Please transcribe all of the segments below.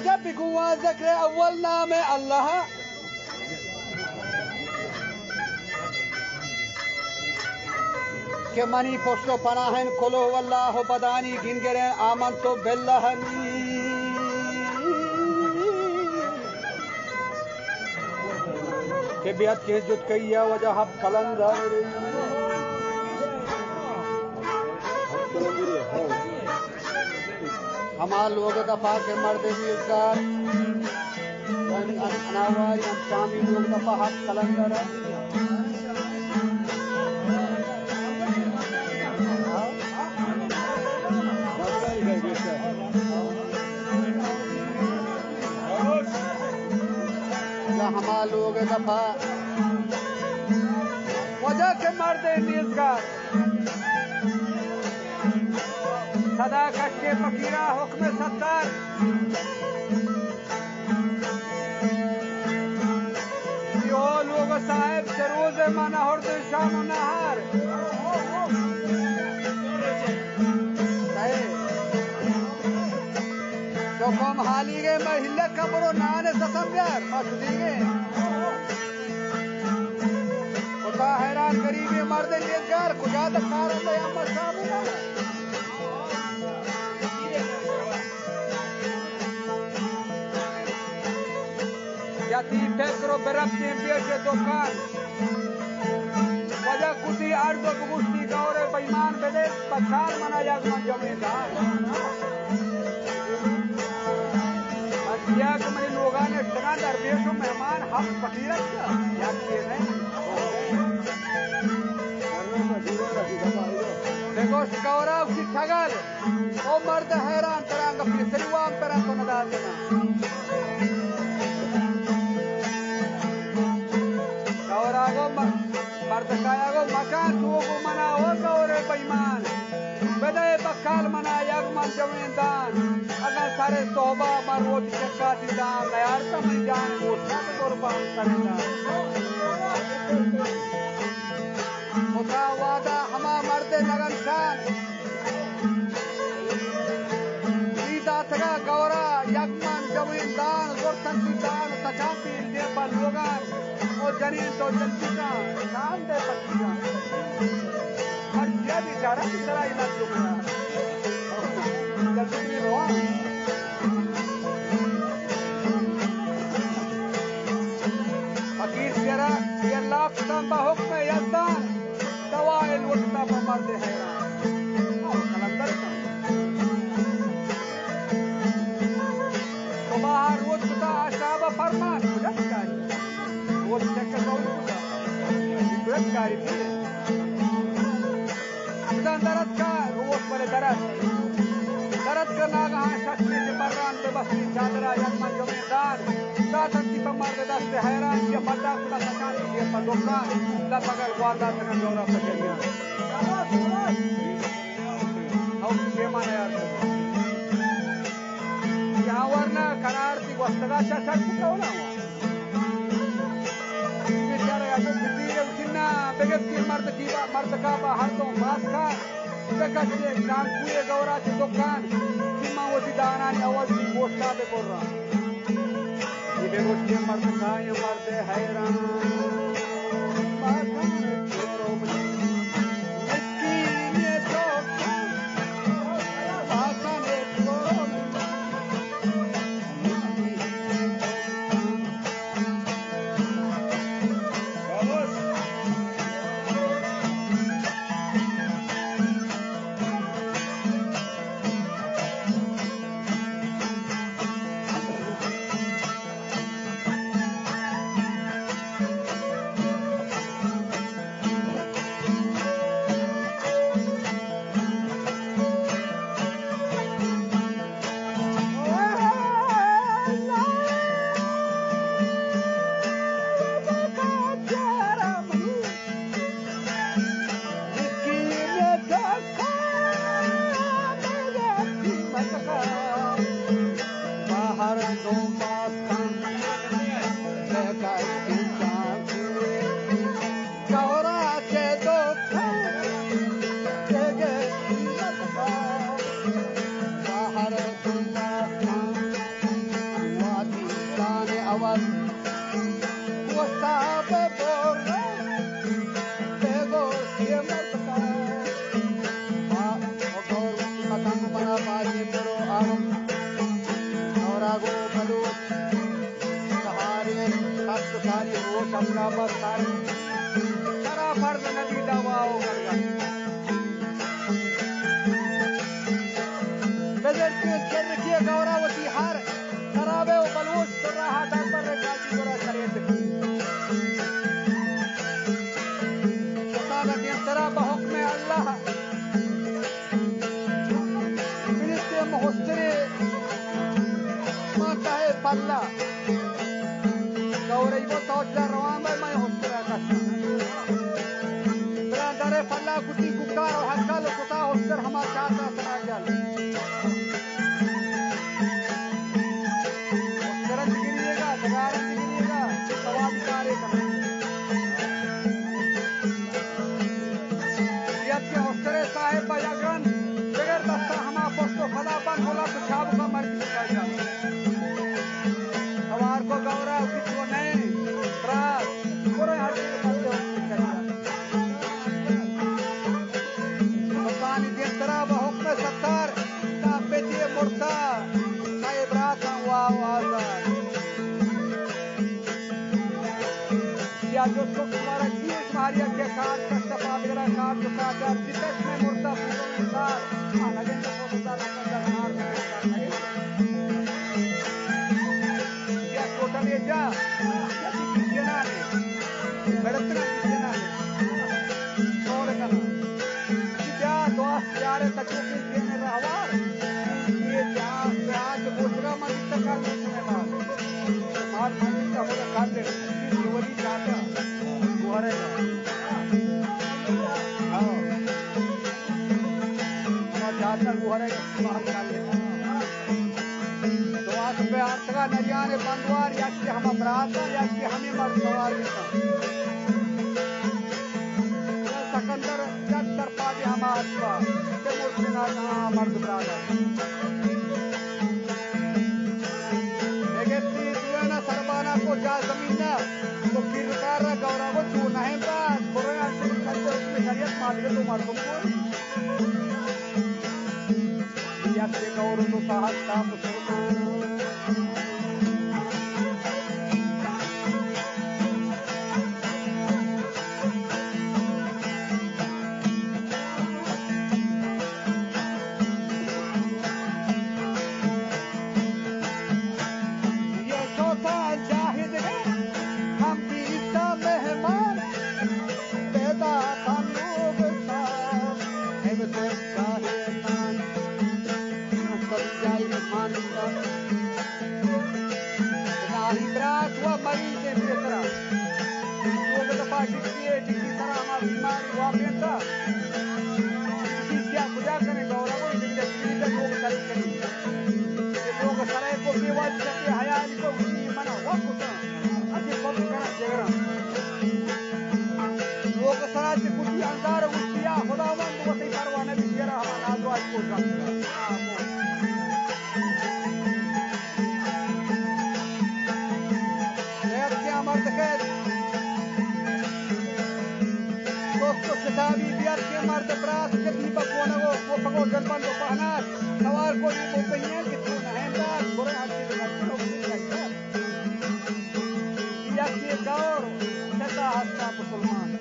بگواں ذکر اول نام اللہ، کہ منی پشت و پناہ انت قل هو اللہ و بدانی گنگریں آمنت باللہ نی، کہ بیت کہ جت کئی وجہ ہفت قلندر۔ ہما لوگ دپا کہ مردے نیزگار، اناواری ہم شامی لوگ دپا ہفت قلندر۔ یا ہما لوگ دپا وجہ کہ مردے نیزگار۔ صدا کشے فقیرا حکم ستار۔ او لوگ صاحب چہ روز ما نہ ہرد شام و نہار۔ تو قوم حالی گئے، میں ہلک کمرو نان سسم بیار، ما شدی گئے۔ خدا حیران، غریبیں مردے نیزگار، کجا دکار اندے ہم سامنا۔ یتی فکر و برفتیں پیش دکان۔ وجہ کتی عرض و بگوشتی گورے بے ایمان بدے، بکار منا یک من جمیں دار۔ بس یک منی لوگان اشتگاں درویش و مہمان ہم فقیرت یا کہ نہیں۔ بگوش گورا اسی ٹھگل۔ او مرد حیران، ترا انگا پیسری وام ترا تو نداتنا۔ گورا گو م-، مرد کایا گو مکان تو گو منا او گورے بے ایمان۔ بدے بکال منا یک من جوین دان۔ اگاں سر توبہ من روچ چکاتی دان، نیارتا من جان گوشتا قربان سر دان۔ خدا وعدہ ہما مرد نگن شان۔ ای داتگا گورا یک من جوین دان، زرتن تی دان، تچان تی دے پر لوگان، او جنین تو جلدی کان، شان دے پکی کان۔ ہر چیا بیچارہ کی طرح علاج لوگا۔ جلدی روان۔ فقیر سیرا، سیر لاپ کتاں بہ حکم یزدان، دوا ء لوٹتا پہ مرد حیران۔ او قلندر کن۔ صبح روچ کتا آشاب فرمان، کجا کاری؟ روچ چک قول کتا، کجا کاری؟ بزاں در اتکا روچ بلے در ات۔ در اتکا ناگہاں شخصے کہ بران بہ بستی چادرا یک من جمیں دار۔ داتنتی پہ مرد دست حیران، چیا پدا کتا سکان چیا پہ دکان۔ لپگل گوار داتگا گورا پہ جریان۔ او کہ مانا یار۔ یہاں ورنا قرار دی گوستگا چا چا چکا ہونا ہوا۔ بیچارہ اگو بزیر و چنا بگفتی مرد کی با، مرد کا با ہر دو باز کا۔ بکشتے گرانکوئے گورا چہ دکان، چما وتی دانانی عوض دی گوشتا ببرا۔ یہ بگوشتے مرد کائیں مرد حیران۔ مسکین تو فرض نبی دعوا و گرگا۔ بزرگیں چرکے گورا وتی ہر سرابے و بلوچ سرا ہا دربر گاجی گورا سریت۔ شتان دیمترا بحکم اللہ فرشتے مہسترے ماں تہ پلہ۔ گورئی گو تو چہ روان بئے، من ہسترا کشاں۔ بلا درے پلہ کتی گکار و ہکل کتا ہستر ہما چاتا سرا گل۔ ہسترا چگریے گا، ڈگارا چگریے گا، ثوابی کارے کنا۔ یک کہ ہسترے صاحب پہ یک رند، بگر دستا ہما پشت و پدا بند ہلا تو چابکا مرگی بکا جا۔ سوار کو گورا کچھ وہ نہیں، برا، برو ہر چیز پتے ہو کچھ کرتا۔ سلطانی دیمترا بہ حکم ستار، تا پتی مرتا، صاحب راتاں واہ واہ۔ یا جو تو تمہارا چیز ماریا کہ کار کشتا پادگرا کار جو کار جار جتک میں مرتا پورا انسان۔ آنا گندا پورا دار کشتا کار کشتا کار۔ یا ٹوٹل یہ جا، یا کسی جنا نے، بڑتنا کسی جنا نے، سور کنا۔ بیا دعا سیارے تچوکی دینے رہوار۔ یہ جہاز پہ آج گوشگا من اتکا نہیں سنے بار۔ بار من اتکا ہوگا کر لے۔ یہ ولی جاتا گوہرے گا۔ ہاں۔ ما جاتا گوہرے گا، باہر کر لے۔ دعا سپے آرتگا نریان بندوار، یا کہ ہما براتاں، یا کہ ہمیں مرد سوار بیتاں۔ سکندر جت سرپادی ہما اسپا، کہ مرچنا کہاں مرد برادر۔ بگپتی دوینا سربانا کو جا زمینا، تو پیرکار را گورا کو چو نہیں برات، برو یا سے کھلتے اس میں شریعت مادگے تو مردم کو۔ یک گور تو ساہت تام یہ چوتھا جاہد ہے، ہم بیتا مہمان، پیدا تنوب سا، اے تو شاہ نان۔ سب جائی مہمان۔ راہی برات و مریض پیسرا۔ لوگ دپا ڈکی ہے، ڈکی سرا ہما بیماری واپینتا۔ ڈکی کیا کجا کنے گورا کو، ڈکی ڈکی لوگ سرے کنے۔ لوگ سرے کو بے واجب کے حیال کو، منا وقت اچھے پک کنا جگرا۔ لوگ سرا چہ کتی انگار گوشتی، یا خداوند وتی پروا نبی، تیرا ہما نازواج کو جان۔ خیر کیا مرد خیر۔ دوست و کتابی بیار کہ مرد برات کتی بکونگو، کوپگو دلبند و پہنات، سوار کو یہ بوتیاں کہ تو نہندار، برے ہر چیز یکے گور کسا ہستا مسلمان۔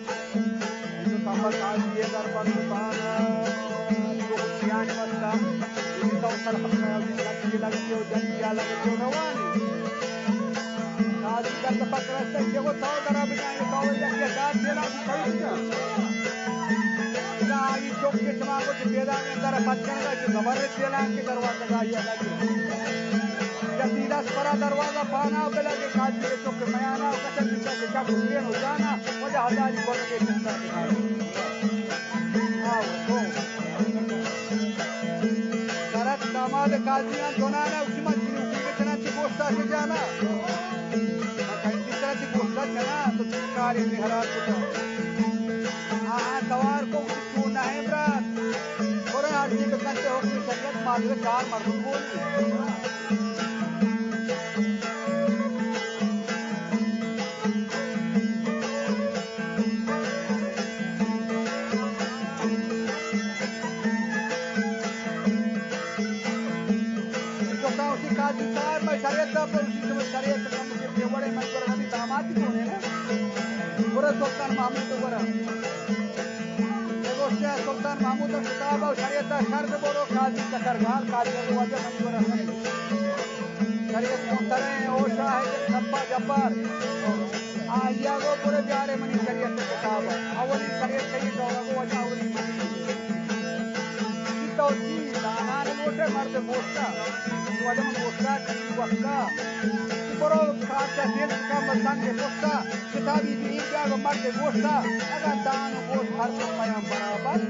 تو تمبا قاضی در بندوکان، تو سیان بستا، تو سر حق لگتی لگتی و جنگی لگتی و روانی۔ قاضی در پکرستا، یہ وہ تو درا بجائے، تو یکے دار دینا بھی صحیح بجا۔ آئی چوک کے چما کو پیدا در پچھا جو زبر دینا کہ دروازہ گاہی لگی۔ جدید است پرا دروازہ پانا بلگے، قاضی چک میانا و کسر بیتا کہ چک حسین و جانا، وجہ ہزاری کونگے چکتا بکارو۔ آو تو۔ سرت داماد قاضیاں دونانا، اسی ما جنوکی کے چنا چی گوشتا سے جانا۔ ما کہیں کی طرح چی گوشتا چنا، تو چی کاری میں حرار کتا۔ آہاں توار کو تو نہ برات۔ اور ہر چیز بکنتے ہو کہ شریعت مادر چار مردم بولی۔ تو کہاں اسی قاضی صاحب، میں شریعت دا پر اسی تو شریعت کم کے وڑے میں پر نبی داماد کو ہے نا۔ برا سلطان محمود برا۔ گوشت سلطان محمود ءِ کتاب ءَ شریعت ءَ شر برو، قاضی چکرگال، قاضی ءَ واجہ منی گورا کنی۔ شریعت چون تریں او شاہد صفا جبار۔ آئی ءَ گو برے بیارے منی شریعت ءِ کتاب ءَ۔ اولی شریعت کئی دور ءَ گو واجہ اولی منی۔ تو چی دانان لوٹے مرد گوشتا، واجہ من گوشتا چی وقتا۔ برو کارچا دل کا مزن کے پستا، کتابی بھی بیا گو مرد گوشتا، اگر دان و گوش ہر دو پیام برابر،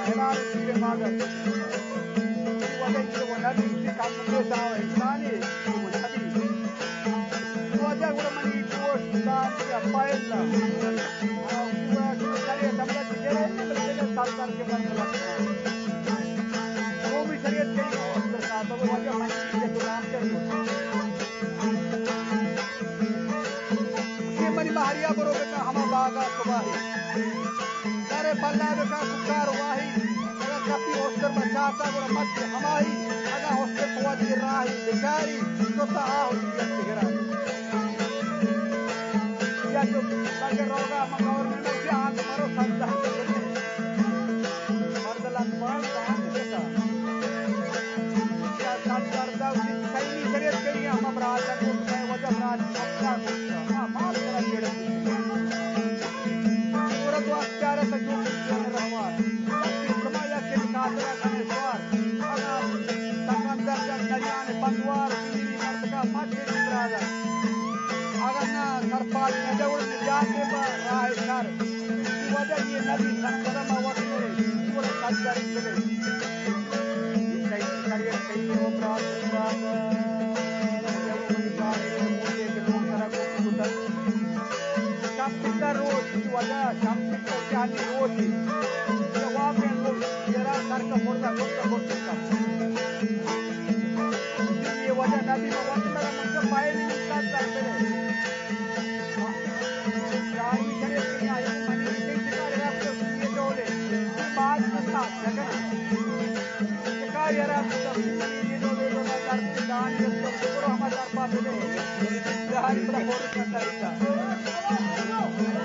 حلال پیر مادر۔ واجہ یہ وہ نبی، کم کے داو انسانی، یہ وہ نبی۔ واجہ گڑا منی گوش دان یا پائل نا۔ آ، گڑا شروع کرے، سمجھا کہ گرے، بلکہ سال سال کے بعد ملا۔ قومی شریعت کئی ہو، اندر صاحب، وہ واجہ منی یہ غلام کے ہو۔ یہ منی مہریا برو بکا ہما باغا صباحی۔ در پلا بکا ککار واہی۔ اگاں کپی ہوشتر بچاتا گڑا مت ہماہی، اگاں ہوشتر پوادی راہی بچاری، تو تا آہو دیت گرا۔ یا جو بلکہ روگا ہم گورنمنٹ کے آنت مرو سجدہ۔ مرد لگ پان دان دیتا۔ یا سجدہ صحیح شریعت کئی ہم برات کو وجہ برات اچھا۔ ہاں، مال کرا جڑ۔ صورت و اختیار تجو کرسیان روان۔ لکی کما یکی خاطر کنے سوار۔ اگا تکان در جن نریان بندوار، بیوی مردکا ماتے برادر۔ اگا نا سرپال نجور نجات با راہ شر۔ وجہ یہ نبی سنگرم وقت میرے، پورا سجدہ کرے۔ شپ پتہ روچ وجہ، شپ پتہ چالی روچی۔ جواب میں لوگ جرا سر کا مردہ، مردہ، مردہ کا۔ یہ وجہ نبی محمد صلی اللہ علیہ وسلم پہلے انسان سر پہ۔ شاہی شریف کے آئی منی کے شکار رب کو یہ ڈولے۔ بعد میں ساتھ جگہ۔ شکاری ءَ را سبزی منی یہ دو دے دو دار دان یہ تو برو ہما دار پا دے۔ دہاری پر فوری کرتا ہے۔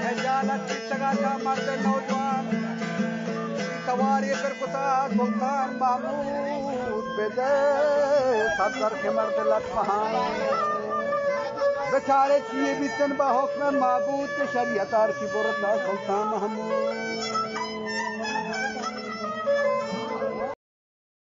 اے جالت کی تگا تھا مرد نوجوان۔ تواری پر کتا سلطان محمود بدے۔ صدر کے مرد لک مہان۔ بیچارے چیئے بیتن با حکم معبود کے شریعت آرسی برتا سلطان محمود۔